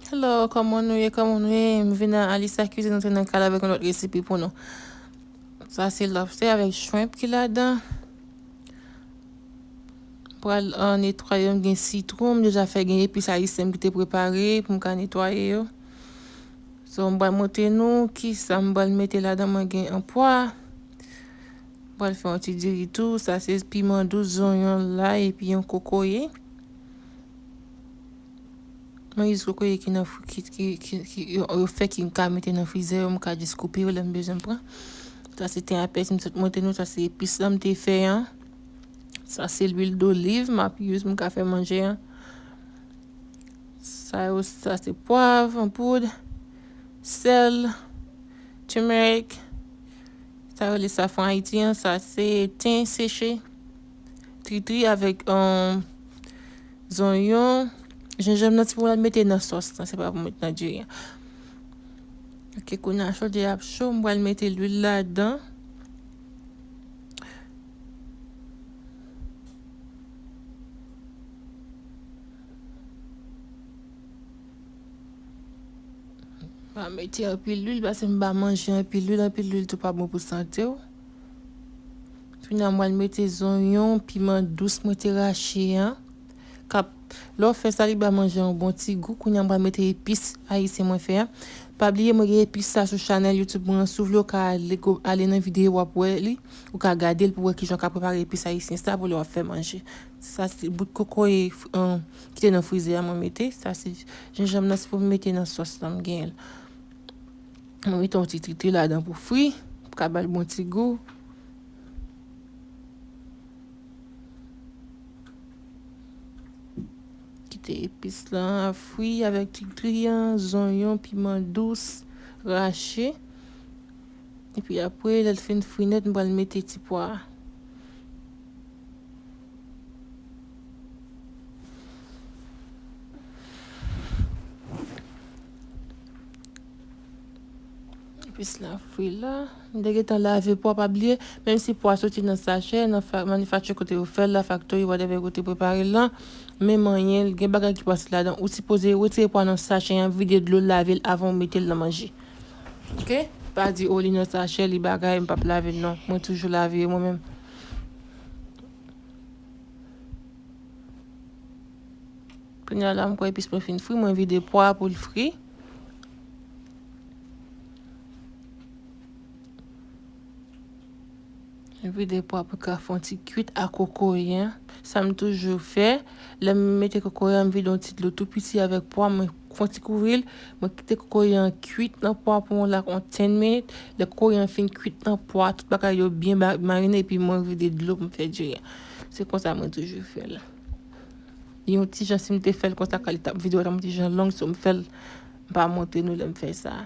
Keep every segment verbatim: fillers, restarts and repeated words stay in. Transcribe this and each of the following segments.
Hello, kòman nou ye? Kòman nou ye? M vin nan Alisa Cuisine, antre nan kay la avèk yon lòt resipi pou nou. Sa se lobster avèk shrimp ki ladan. M pral, uh, netwaye yo, m gen sitwon, m deja fè, gen epis ayisyen m ki te prepare pou m ka netwaye yo. So, m pral montre nou kisa m pral mete ladan, mwen gen yon pwa. M pral fè yon ti diri tou, sa se piman dous, zonyon, lay, epi yon kokoye. Mwen jis kokoye ki nan fri, ki, ki, ki, ki, yo, yo fè ki m ka mete nan frizè, yo, m ka jis koupe yo lè m bezwen pran. Sa se ten a pèsi, m sot montre nou, sa se epis la m te fè an. Sa se lwil doliv, m ap use, m ka fè manje an. Sa yo, sa se pwav an poud, sèl, turmeric, sa yo rele safran Ayiti an, sa se ten seche, tritri avèk, um, zonyon, jenjanm nan ti pou mete nan sòs lan, se pa pou mete nan diri an. Ok, kounye a chodyè ap cho, m pral mete lwil ladan. Pa mete anpil lwil, paske m pa manje anpil lwil, anpil lwil tou pa bon pou sante w. Kounye a m pral mete zonyon, piman dous mwen te rache an. K ap, lè w fè sa, li ba manje yon bon ti gou. Kounye a m pral mete epis ayisyen mwen fè an. Pa bliye, mwen gen epis sa sou chanèl YouTube mwen an. Si w vle, w ka ale, go, ale nan videyo, w ap wè li. Ou ka gade l pou w wè kijan w ka prepare epis ayisyen sa pou lè w ap fè manje. Sa se bout kokoye, um, ki te nan frizè a mwen mete. Sa se jenjanm nan, se pou m mete nan sòs la, m genyen l. Mwen mete yon ti tritri ladan pou fri, pou ka ba l bon ti gou. Kite epis lan fri avèk tritri an, zonyon, piman dous, rache. Epi apre, lè l fin fri nèt, m pral mete ti pwa a. Epis la fri la. M te gentan lave pwa, pa bliye, menm si pwa soti nan sachè, nan fa-, manifakti kote yo fè l la, factory, whatever, kote yo prepare l lan, menm anyen, gen bagay ki pase ladan. Ou sipoze retire pwa nan sachè an, vide dlo, lave l avan ou mete l nan manje. Ok? Pa di, "O, li nan sachè, li bagay, m p ap lave l," non. Mwen toujou lave yo mwen menm. Kounye a la, m kwè epis mwen fin fri, mwen vide pwa pou l fri. Mwen vide pwa pou l ka fè yon ti kwit a kokoye an. Sa m toujou fè, lè m mete kokoye an, m vide yon ti dlo tou piti avèk pwa, mwen fè yon ti kouvri l, mwen kite kokoye an kwit nan pwa pou yon, like, yon ten minit. Lè kokoye an fin kwit nan pwa, tout bagay yo byen ba-, marine, epi mwen vide dlo pou m fè diri an. Se konsa mwen toujou fè l. Yon ti jan, si m te fè l konsa, kalite videyo a t ap yon ti jan long, so m fè l, m pa montre nou lè m fè sa.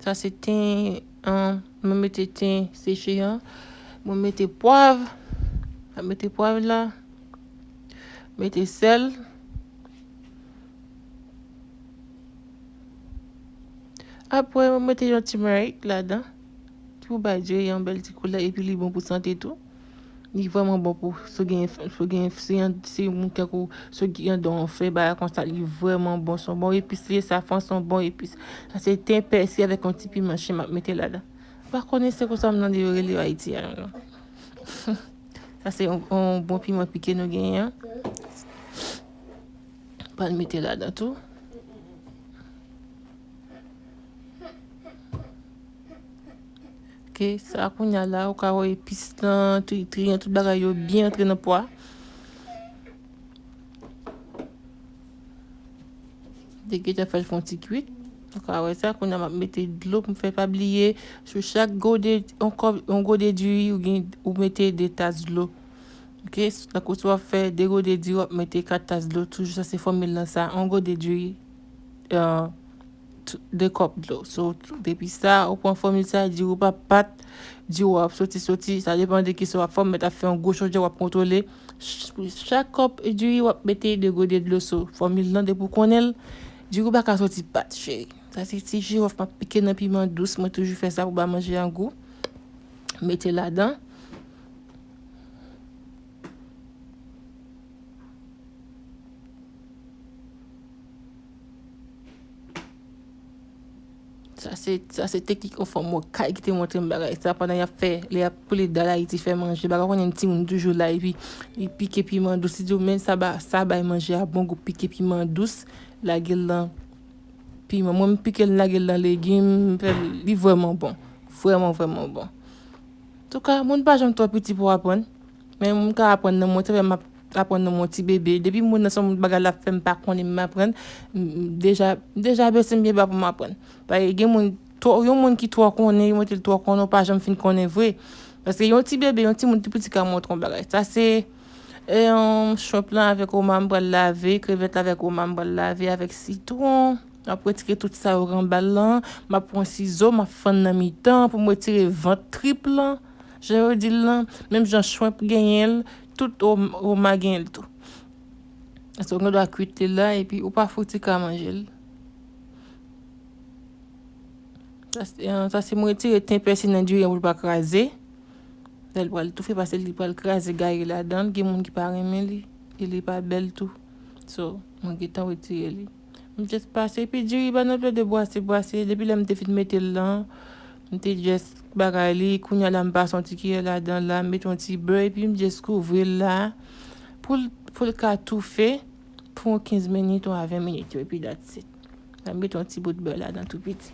Sa se ten, an, mwen mete ten seche an. Mwen mete pwav. Mwen mete pwav la. Mete sèl. Apre, mwen mete yon turmeric ladan. Ki pou bay diri yon bèl ti koulè, epi li bon pou sante tou. Li vrèman bon pou, si w gen, si w gen, si yon, si moun tankou, si w gen yon don fè, bagay konsa, li vrèman bon, se yon bon epis li ye, safran se yon bon epis. Sa se ten pèsi avèk yon ti piman chen m ap mete ladan. M pa konnen se konsa m tande yo rele yo Ayiti a, non. Sa se yon, yon bon piman pike nou genyen an. Pral mete ladan tou. Ok, sa kounye a la, ou ka wè epis lan, tritri an, tout bagay yo byen antre nan pwa. Te gentan fè l fè yon ti kwit. Ou ka wè sa, kounye a m ap mete dlo pou m fè, pa bliye, sou chak gode, yon kòp, yon gode diri, ou gen, ou mete de tas dlo. Ok, tankou si w ap fè de gode diri, w ap mete kat tas dlo, toujou sa se fòmil lan sa, yon gode diri, euh, t-, de kòp dlo. So, depi sa, ou pran fòmil sa, diri w p ap pat, diri w ap soti, soti, sa depann de kisa w ap fè, ou mèt ap fè yon gwo chodyè, w ap kontwole. Ch-, chak kòp diri, w ap mete de gode dlo. So, fòmil lan, depi w konnen l, diri w pa ka soti pat, cheri. Sa se ti jiwòf m ap pike nan piman dous, mwen toujou fè sa pou ba manje an gou. Mete ladan. Sa se, sa se teknik yon fanm okay ki te montre m bagay sa pandan y ap fè, lè y ap, pou Leda Ayiti fè manje. Bagay, ou konnen timoun toujou la, epi li pike piman dous, li di w, "Men sa ba, sa bay manje a bon gou, pike piman dous, lage l nan piman." Mwen, m pike l, m lage l nan legim, m fè l, li vrèman bon. Vrèman, vrèman bon. Antouka, moun pa janm twò piti pou aprann. Men moun ka aprann nan mwen, se vre m ap aprann nan mwen ti bebe. Depi moun nan se yon bagay l ap fè m pa konnen, m aprann, m, m deja, m deja bese m byen ba pou m aprann. Paske gen moun, twò, yon moun ki twò konnen, yo mete l twò konnen, ou pa janm fin konnen vre. Paske yon ti bebe, yon timoun tou piti ka montre yon bagay. Sa se, e, yon shrimp lan avèk oma m pral lave, krevèt la avèk oma m pral lave avèk sitwon. M ap retire tout sa yo ranbal lan. M ap pran sizo, m ap fann nan mitan pou m retire vant trip lan. Jan yo di l lan, menm jan shrimp genyen l, tout o-, oma genyen l tou. Paske ou gen dwa kwit li la, epi ou pa fouti ka manje l. Sa se, sa se m retire ten pèsi nan diri an pou l pa kraze. Lè l pral toufe, paske li pral kraze gaye ladan l. Gen moun ki pa renmen li, e li pa bèl tou. So, mwen gentan retire li. M just pase, epi diri ba nan plede bwase, bwase. Depi lè m te fin mete l lan, m te just bagay li. Kounye a la, m pase yon ti kiyè ladan la, m mete yon ti bè, epi m just kouvri l la pou l, pou l ka toufe pou yon kenz minit ou a ven minit yo, epi that's it. M mete yon ti bout bè ladan tou piti.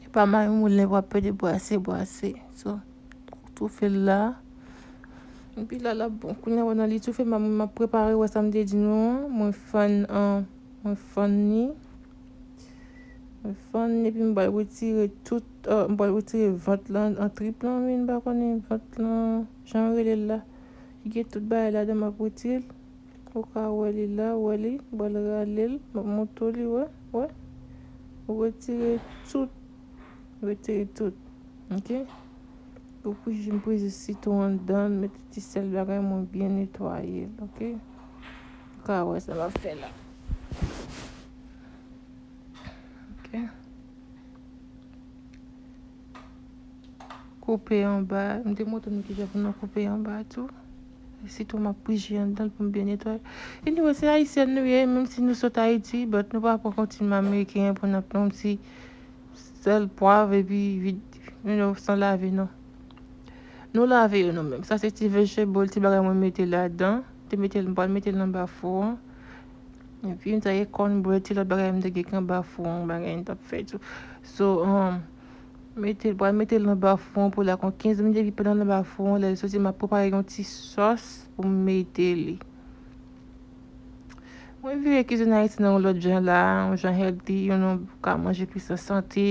E pa marimoule, w ap plede bwase, bwase. So, toufe l la. Epi la, l ap bon. Kounye a, pandan li toufe, m ap, m ap prepare, wè sa m te di nou an. Mwen fann, an, mwen fann li. Mwen fann, epi m pral retire tout, an, m pral retire vant lan, an, trip lan, wi, m pa konnen vant lan, jan yo rele l la. Li gen tout bagay ladan, m ap retire l. Ou ka wè li la, wè li, m pral rale l, m ap montre w li, wè, wè. Ou retire tout, retire tout, oke? Ou prije, m prije sitwon anndan l, mete ti sèl bagay, mwen byen netwaye l, oke? Ou ka wè sa m ap fè la. Oke. Koupe anba. M te montre nou kijan pou nou koupe anba tou. Sitou m ap prije anndan l pou m byen netwaye. Anyway, se Ayisyèn nou ye, menm si nou sot Ayiti, but nou pa pran kontinye ameriken pou n ap pran yon ti sèl pwav epi vide, you know, san lave, non. Nou lave yo nou menm. Sa se ti vegetable, ti bagay mwen mete ladan. Te mete l, m pral mete l anba fou an. Epi m ta gen cornbread, ti lòt bagay m te gen anba fou an, bagay m t ap fè tou. So, um, mete, pral mete l anba fou an pou l ak yon kenz minit, epi pandan l anba fou an, lè l soti, m ap prepare yon ti sòs pou m mete li. Mwen vire kizin ayisyen nan yon lòt jan la, yon jan healthy, yon jan ou ka manje plis an sante.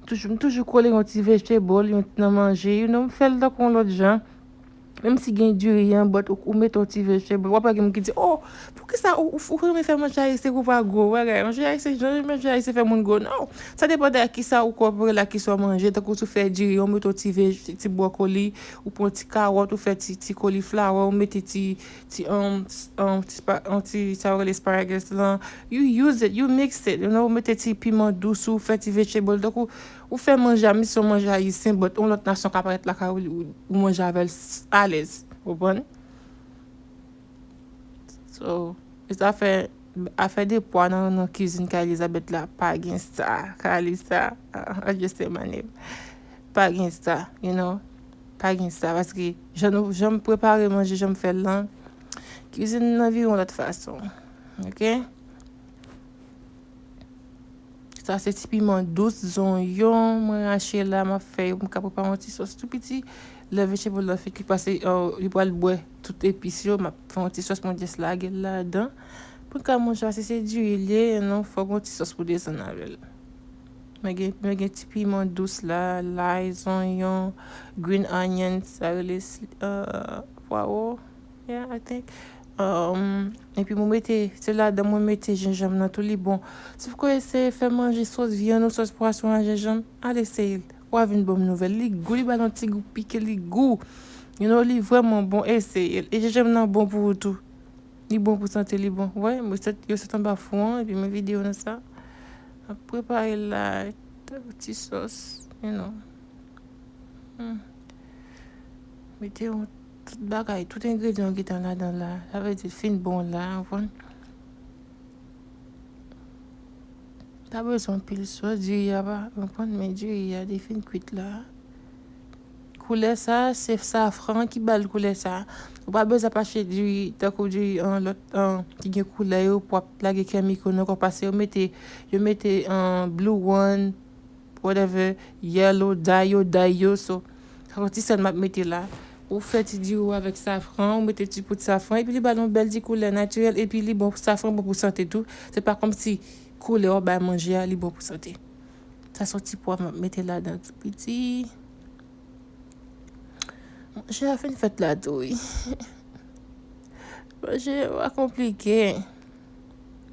Toujou, m toujou kole yon ti vegetable, yon nan manje, you know, m fè l tankou yon lòt jan. Menm si gen diri an, but ou, ou mete yon ti vegetable. W ap wè gen moun ki di, "Oh, poukisa ou, ou, ou renmen fè manje ayisyen pou w pa gwo?" Bagay, manje ayisyen, jan manje ayisyen fè moun gwo. Non, sa depann de kisa ou kòpore la, kisa w manje. Tankou si w fè diri, ou mete yon ti vej-, ti bwokoli, ou pran ti kawòt, ou fè ti, ti cauliflower, ou mete ti, ti, um, s-, um, ti spa-, um, ti, sa yo rele asparagus lan. You use it, you mix it, you know, ou mete ti piman dous, ou fè ti vegetable. Tankou, ou fè manje a, menm si se yon manje ayisyen, but yon lòt nasyon ka parèt lakay ou, ou, ou manje avè l s-, alèz, ou konprann? So, e sa fè, afè de pwa nan, nan kizin Kay Elizabeth la, pa gen sa. Kay Elisa, uh, I just say my name. Pa gen sa, you know. Pa gen sa, paske jan nou, jan m prepare manje, jan m fè l lan, kizin nan vire yon lòt fason. Oke? Sa se ti piman dous, zonyon, mwen rache la, m ap fè yo, m ka prepare yon ti sòs tou piti. Lè vegetable lan fin kwit, paske, uh, li pral bwè tout epis yo, m ap fè yon ti sòs, mwen just lage l ladan. Pou l ka manje, paske se diri l ye, non, fòk yon ti sòs pou desann avè l. Mwen gen, mwen gen ti piman dous la, lay, zonyon, green onions, sa rele, uh, pwawo. Yeah, I think. Um, epi mwen mete, se ladan mwen mete jenjanm nan tou, li bon. Sòf ke eseye fè manje sòs vyann ou sòs pwason a jenjanm, al eseye l. W a vin ban m nouvèl. Li gou, li ba l yon ti gou pike, li gou. You know, li vrèman bon, eseye l. E jenjanm nan bon pou ou tou. Li bon pou sante, li bon. Wè, mwen sot, yo sot anba fou an, epi mwen vide yo nan sa. M ap prepare l la, ti sòs, you know. Hmm. Mete yon, tout bagay, tout engredyan gentan ladan la. Sa vle di fin bon la, ou konprann? Pa bezwen anpil sos, diri a pa, konprann, men diri a li fin kwit la. Koulè sa, se safran ki ba l koulè sa. Ou pa bezwen ap achte diri tankou diri an lòt an ki gen koulè yo pou ap lage kemiko nan kò, paske yo mete, yo mete an blue one, whatever, yellow dye, yo dye yo, so sa se ti sèl m ap mete la. Ou fè ti diri ou avèk safran, ou mete ti poud safran, epi li ba l yon bèl ti koulè natirèl, epi li bon, safran bon pou sante tou. Se pa kòmsi koulè w ap bay manje a, li bon pou sante. Sa se yon ti pwav m ap mete ladan tou piti. Manje a fin fèt la tou, wi. Manje yo pa konplike.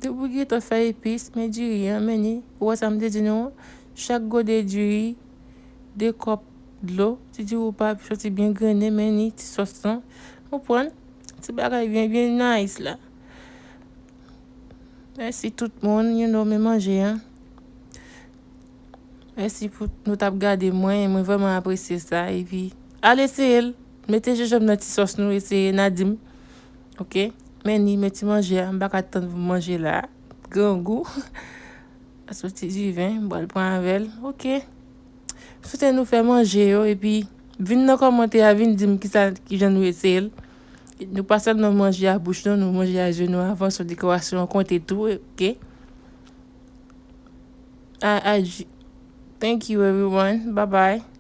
Depi w gentan fè epis, men diri an, men ni. Ou wè sa m te di nou an? Chak gode diri, de kòp dlo. Ti diri ou pa soti byen grennen, men ni ti sòs lan. Ou konprann? Ti bagay byen, byen nice la. Mèsi tout moun, you know, men manje an. Mèsi pou nou t ap gade mwen, mwen vrèman apresye sa. Epi, al eseye l. Mete jenjanm nan ti sòs nou, eseye, n a di m. Oke? Men ni, men ti manje a, m pa ka tann pou m manje la. Grangou. A soti diven, m pral pran avè l. Oke. M swete nou fè manje yo, epi vin nan kòmantè a, vin di m kisa, kijan nou eseye l. Nou pa sèlman manje a bouch nou, nou manje a zye nou avan, se yon dekorasyon an konte tou, oke? I, I, thank you everyone. Bye bye.